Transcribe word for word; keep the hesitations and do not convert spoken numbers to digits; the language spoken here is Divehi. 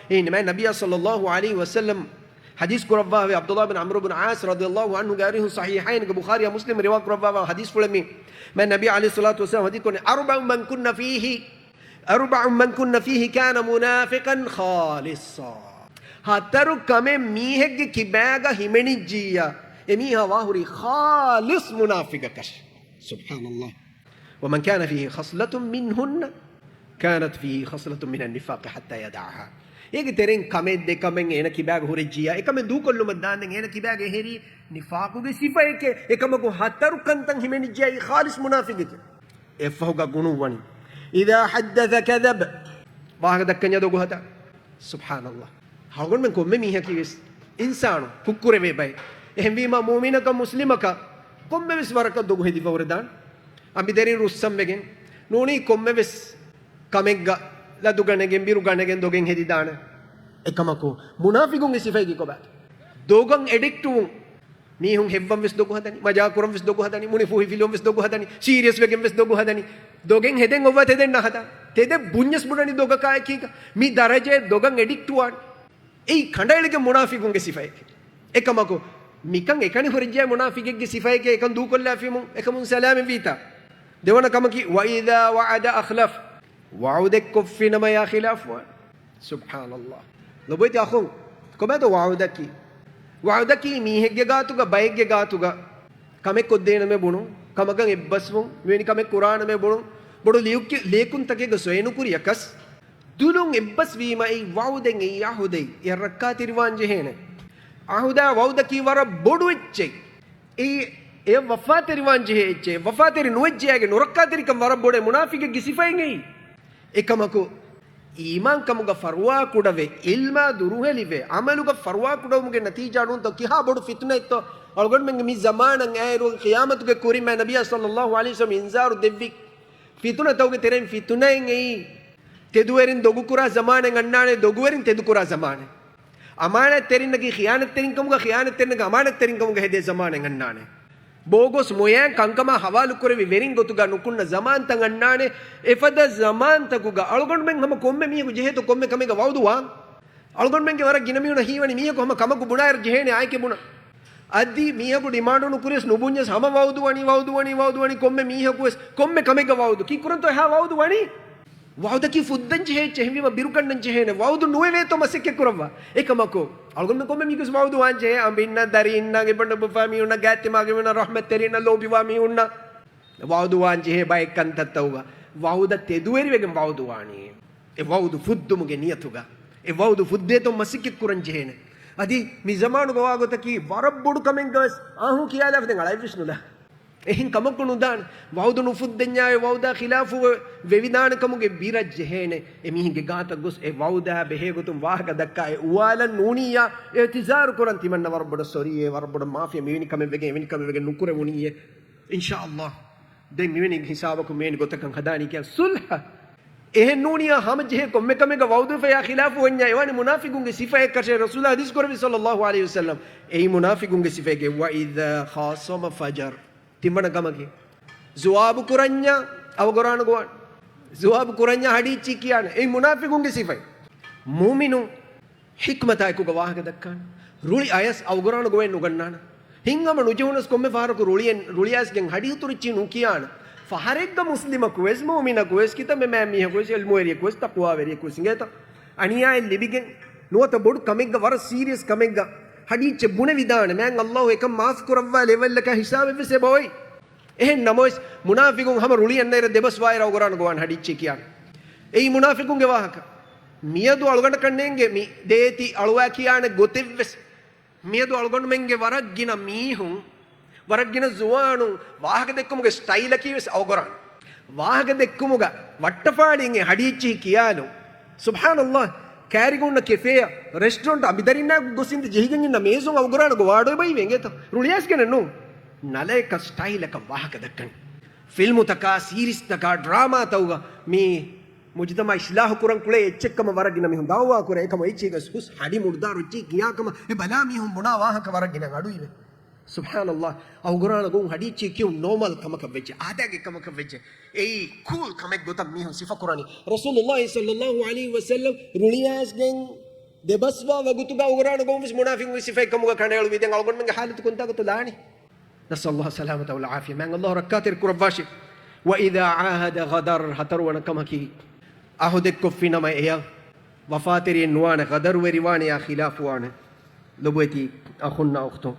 އެހެންވީމަ ނަބިއްޔާ ޞައްލައްލާހު ޢަލައިހި ވަސައްލަމް ޙަދީޘް ކުރައްވާ އަބްދުﷲ ބިން ޢަމްރު ބިން ޢާޞް ރަޟިޔައްލާހު ޢަންހުގެ އަރިހުން ޞަޙީޙައިންގެ ބުޚާރީއާ މުސްލިމް ރިވާ ކުރައްވާ ޙަދީޘްފުޅެއް މީ. މާތް ނަބީ ޢަލައިހިއްޞަލާތު ވައްސަލާމް ޙަދީޘް ކުރައްވަނީ، "أربع من كن فيه، أربع من كن فيه كان منافقا خالصا." ހަތަރު ކަމެއް މީހެއްގެ ކިބާގަ ހިމެނިއްޖިއްޔާ، އެމީހާ ވާހުރީ ޚާލިޞް މުނާފިޤަކަށް. سبحان الله. "ومن كان فيه خصلة منهن كانت فيه خصلة من النفاق حتى يدعها." އޭގެ ތެރެއިން ކަމެއް ދެ ކަމެއް އޭނަ ކިބާގަ ހުރެއްޖިއްޔާ، އެކަމެއް ދޫކޮށްލުމަށް ދާންދެން އޭނަ ކިބާގަ އެހެރީ ނިފާޤުގެ ސިފައެކޭ. އެކަމަކު ހަތަރު ކަންތައް ހިމެނިއްޖިއްޔާ އެއީ ޚާލިޞް މުނާފިޤެކޭ. އެއަށްފަހުގަ ގުނުއްވަނީ، "إذا حدث كذب." ވާހަކަ ދައްކަންޏާ ދޮގު ހަދާ. سبحان الله. އަޅުގަނޑުމެން ކޮންމެ މީހަކީވެސް އިންސާނު، ކުށްކުރެވޭ ބައެއް. އެހެންވީމަ މުއުމިނަކަށް މުސްލިމަކަށް ކޮންމެވެސް ވަރަކަށް ދޮގު ހެދިފަ ހުރެދާނެ. އަނބިދަރިން ރުއްސަންވެގެން ނޫނީ ކޮންމެވެސް ކަމެއްގަ ލަދުގަނެގެން، ބިރުގަނެގެން ދޮގެއް ހެދިދާނެ. އެކަމަކު މުނާފިޤުންގެ ސިފައަކީ ކޮބާތަ؟ ދޮގަށް އެޑިކްޓްވުން. މީހުން ހެއްވަން ވެސް ދޮގު ހަދަނީ، މަޖާކުރަން ވެސް ދޮގު ހަދަނީ، މުނިފޫހިފިލުވަން ވެސް ދޮގު ހަދަނީ، ސީރިއަސް ވެގެން ވެސް ދޮގު ހަދަނީ. ދޮގެއް ހެދެން އޮއްވާ ތެދެއް ނަހަދާ. ތެދެއް ބުންޏަސް ބުނަނީ ދޮގަކާއެކީގަ. މި ދަރަޖައެއް ދޮގަށް އެޑިކްޓްވާން. އެއީ ކަނޑައެޅިގެން މުނާފިޤުންގެ ސިފައެކޭ. އެކަމަކު މިކަން އެކަނި ހުރެއްޖެ މުނާފިޤެއްގެ ސިފައެކޭ. އެކަން ދޫކޮށްލާފީމު އެކަމުން ސަލާމަތްވީތާ. ދެވަނަ ކަމަކީ، "وإذا وعد أخلف." ވަޢުދެއް ކޮށްފިނަމަޔާ ޚިލާފުވާން. سبحان الله. ލޮބުވެތި އަޚުން، ކޮބާތޯ ވަޢުދަކީ؟ ވަޢުދަކީ މީހެއްގެ ގާތުގަ، ބައެއްގެ ގާތުގަ ކަމެއް ކޮށްދޭނަމޭ ބުނުން، ކަމަކަށް އެއްބަސްވުން، މިވެނި ކަމެއް ކުރާނަމޭ ބުނުން، ބޮޑު ލިޔުކި-، ލިޔެކުންތަކެއްގަ ސޮއިނުކުރިޔަކަސް ދުލުން އެއްބަސްވީމަ އެއީ ވަޢުދެއް، އެއީ ޢަހުދެއް، އެއަށް ރައްކާތެރިވާން ޖެހޭނެ. ޢަހުދާ ވަޢުދަކީ ވަރަށް ބޮޑު އެއްޗެއް. އެއީ އެ ވަފާތެރިވާން ޖެހޭ އެއްޗެއް. ވަފާތެރި ނުވެއްޖެއާގެ ނުރައްކާތެރިކަން ވަރަށް ބޮޑޭ މުނާފިޤެއްގެ ސިފައެއް އެއީ. އެކަމަކު، އީމާންކަމުގަ ފަރުވާކުޑަވެ، ޢިލްމާ ދުރުހެލިވެ، ޢަމަލުގަ ފަރުވާކުޑަވުމުގެ ނަތީޖާ ނޫންތޯ ކިހާ ބޮޑު ފިތުނައެއްތޯ؟ އަޅުގަނޑުމެންގެ މި ޒަމާނަށް އައިރު ޤިޔާމަތުގެ ކުރިން މާތް ނަބިއްޔާ ޞައްލައްލާހު ޢަލައިހި ވަސައްލަމް އިންޒާރު ދެއްވި ފިތުނަތަކުގެ ތެރެއިން ފިތުނައެއް އެއީ. ތެދުވެރިން ދޮގުކުރާ ޒަމާނެއް އަންނާނެ، ދޮގުވެރިން ތެދުކުރާ ޒަމާނެއް. އަމާނާތްތެރިންނަކީ ޚިޔާނަތްތެރިންކަމުގަ، ޚިޔާނަތްތެރިންނަކީ އަމާނާތްތެރިންކަމުގަ ހެދޭ ޒަމާނެއް އަންނާނެ. ބޯގޮސް މޮޔައިން ކަންކަމާ ހަވާލުކުރެވި ވެރިން ގޮތުގަ ނުކުންނަ ޒަމާންތައް އަންނާނެ. އެފަދަ ޒަމާންތަކުގަ އަޅުގަނޑުމެން ހަމަ ކޮންމެ މީހަކު ޖެހޭތޯ ކޮންމެ ކަމެއްގަ ވަޢުދު ވާން؟ އަޅުގަނޑުމެންގެ ވަރަށް ގިނަ މީހުނަށް ހީވަނީ މީހަކު ހަމަ ކަމަކު ބުނާއިރު ޖެހޭނެ އާއެކޭ ބުނަން. އަދި މީހަކު ޑިމާންޑު ނުކުރިޔަސް ނުބުންޏަސް ހަމަ ވަޢުދު ވަނީ، ވަޢުދު ވަނީ، ވަޢުދު ވަނީ، ކޮންމެ މީހަކުވެސް ކޮންމެ ކަމެއްގަ ވަޢުދު. ކީއްކުރަންތޯ އެހާ ވަޢުދު ވަނީ؟ ވަޢުދަކީ ފުއްދަން ޖެހޭ އެއްޗެއް. އެހެންވީމަ ބިރުކަންނަން ޖެހޭނެ. ވަޢުދު ނުވެވޭތޯ މަސައްކަތް ކުރައްވާ. އެކަމަކު އަޅުގަނޑު ކޮންމެ މީހަކުވެސް ވަޢުދު ވާން ޖެހޭ. އަނބިންނަށް، ދަރީންނަށް، އެބަނޑުބޮފާ މީހުންނަށް، ގާތްތިމާގެ މީހުންނަށް، ރަޙްމަތްތެރިންނަށް، ލޯބިވާ މީހުންނަށް ވަޢުދު ވާން ޖެހޭ ބައެއް ކަންތައްތަކުގަ ވަޢުދަށް ތެދުވެރިވެގެން ވަޢުދު ވާނީ. އެ ވަޢުދު ފުއްދުމުގެ ނިޔަތުގަ، އެ ވަޢުދު ފުއްދޭތޯ މަސައްކަތް ކުރަން ޖެހޭނެ. އަދި މި ޒަމާނުގަ ވާގޮތަކީ ވަރަށް ބޮޑު ކަމެއްގަވެސް އާހުން ކިޔާލާފަ ދެން އަޅައެއްވެސް ނުލާ. އެހެން ކަމަކު ނުދާނެ. ވަޢުދު ނުފުއްދެންޏާ އެ ވަޢުދާ ޚިލާފުވެ ވެވިދާނެ ކަމުގެ ބިރަށް ޖެހޭނެ. އެ މީހެއްގެ ގާތަށް ގޮސް އެ ވަޢުދާ ބެހޭގޮތުން ވާހަކަ ދައްކާ އެ އުވާލަން ނޫނިއްޔާ އިޢުތިޒާރު ކުރަން ތިމަންނަ ވަރަށް ބޮޑަށް ސޮރީއޭ، ވަރަށް ބޮޑަށް މާފިޔާ މިވެނި ކަމެއް ވެގެން އެވެނި ކަމެއް ވެގެން ނުކުރެވުނީއޭ. އިންޝާﷲ. ދެން މިވެނި ހިސާބަކުން މިވެނި ގޮތަކަށް ހަދާނީ ކިޔާ ޞުލްޙަ. އެހެން ނޫނިއްޔާ ހަމަޖެހޭ ކޮންމެ ކަމެއްގަ ވަޢުދުވެފަޔާ ޚިލާފު ވަންޏާ އެވަނީ މުނާފިޤުންގެ ސިފައެއްކަށޭ ރަސޫލާ ޙަދީޘް ކުރެއްވި ޞައްލައްލާހު ޢަލައިހި ވަސައްލަމް. އެއީ މުނާފިޤުންގެ ސިފައެކޭ. وإذا خاصم فجر. ތިންވަނަ ކަމަކީ، ޒުވާބު ކުރަންޏާ އަވަގޮރާނަ ގޮވާނެ. ޒުވާބު ކުރަންޏާ ހަޑިއެއްޗި ކިޔާނެ. އެއީ މުނާފިޤުންގެ ސިފައެއް. މުއުމިނުން ޙިކްމަތާއެކުގަ ވާހަކަ ދައްކާނެ. ރުޅި އަޔަސް އަވަގޮރާނަ ގޮވައެއް ނުގަންނާނެ. ހިތްހަމަ ނުޖެހުނަސް ކޮންމެ ފަހަރަކު ރުޅިއެއް، ރުޅިއައިސްގެން ހަޑި އުތުރިއްޗި ނުކިޔާނެ. ފަހަރެއްގަ މުސްލިމަކުވެސް، މުއުމިނަކުވެސް، ކިތަންމެ މާތް މީހަކުވެސް، ޢިލްމުވެރިޔަކުވެސް، ތަޤްވާވެރިޔަކުވެސް އިނގޭތަ؟ އަނިޔާއެއް ލިބިގެން ނުވަތަ ބޮޑު ކަމެއްގަ، ވަރަށް ސީރިއަސް ކަމެއްގަ ހަޑިއްޗެއް ބުނެވިދާނެ. މާތް ﷲ އެކަން މާފު ކުރައްވާ ލެވެލްއަކާ ހިސާބެއްވެސް އެބައޮތް. އެހެން ނަމަވެސް، މުނާފިޤުން ހަމަ ރުޅި އަންނައިރަށް ދެބަސް ވާއިރަށް އަވަގޮރާނަ ގޮވާން ހަޑިއްޗި ކިޔާނެ. އެއީ މުނާފިޤުންގެ ވާހަކަ. މިއަދު އަޅުގަނޑަކަށް ނޭނގޭ މި ދޭތި އަޅުވާ ކިޔާނެ ގޮތެއްވެސް. މިއަދު އަޅުގަނޑުމެންގެ ވަރަށް ގިނަ މީހުން، ވަރަށް ގިނަ ޒުވާނުން ވާހަކަ ދެއްކުމުގެ ސްޓައިލަކީ ވެސް އަވަގޮރާން. ވާހަކަ ދެއްކުމުގަ ވައްޓަފާޅިއިން އެ ހަޑިއެއްޗިހި ކިޔާލުން. ސުބްޙާނަﷲ، ކައިރިގަ ހުންނަ ކެފޭއަށް، ރެސްޓޯރެންޓް އަނބިދަރިންނާ ގޮސް އިނދެ ޖެހިގެން އިންނަ މޭޒުން އަވަގޮރާނަ ގޮވާ އަޑު އެބައިވޭ އިނގޭތަ؟ ރުޅިއައިސްގެނެއް ނޫން. ނަލަޔަކަށް ސްޓައިލަކަށް ވާހަކަ ދައްކަނީ. ފިލްމުތަކާ، ސީރީސްތަކާ، ޑްރާމާތަކުގަ މި މުޖުތަމަޢަށް އިޞްލާޙު ކުރަން ކުޅޭ އެއްޗެއްކަމަށް ވަރަށް ގިނަ މީހުން ދަޢުވާ ކުރޭ. އެކަމަށް އެއްޗެހިގަސް ހުސް ހަޑި މުޑުދާރު އެއްޗެހި ކިޔާކަމަށް އެ ބަލާ މީހުން ބުނާ ވާހަކަ ވަރަށް ގިނަ އަޑުއިވޭ. ސުބްޙާނަﷲ. އަވަގޮރާނަ ގޮވުން ހަޑިއެއްޗެހި ކިޔުން ނޯމަލް ކަމަކަށް ވެއްޖެ، އާދައިގެ ކަމަކަށް ވެއްޖެ. އެއީ ކޫލް ކަމެއް ގޮތަށް މީހުން ސިފަކުރަނީ. ރަސޫލުﷲ ޞައްލައްލާހު ޢަލައިހި ވަސައްލަމް ރުޅިއައިސްގެން ދެބަސްވާ ވަގުތުގަ އުގުރާނެ ގޮތުންވެސް މުނާފިގުންގެ ސިފައެއް ކަމުގަ ކަނޑައެޅުވި. ދެން އަޅުގަނޑުމެންގެ ޙާލަތު ކޮންތާކަށްތޯ ލާނީ؟ نسأل الله السلامة والعافية. މާތް ﷲ ރައްކާތެރި ކުރައްވާށި. وإذا عاهد غدر، ހަތަރުވަނަ ކަމަކީ، އަހުދެއްކޮށްފިނަމަ އެޔަށް ވަފާތެރިއެއް ނުވާނެ، ޣަދަރުވެރިވާނެޔާ ޚިލާފުވާނެ. ލޮބުވެތި އަޚުންނާ އުޚްތުން،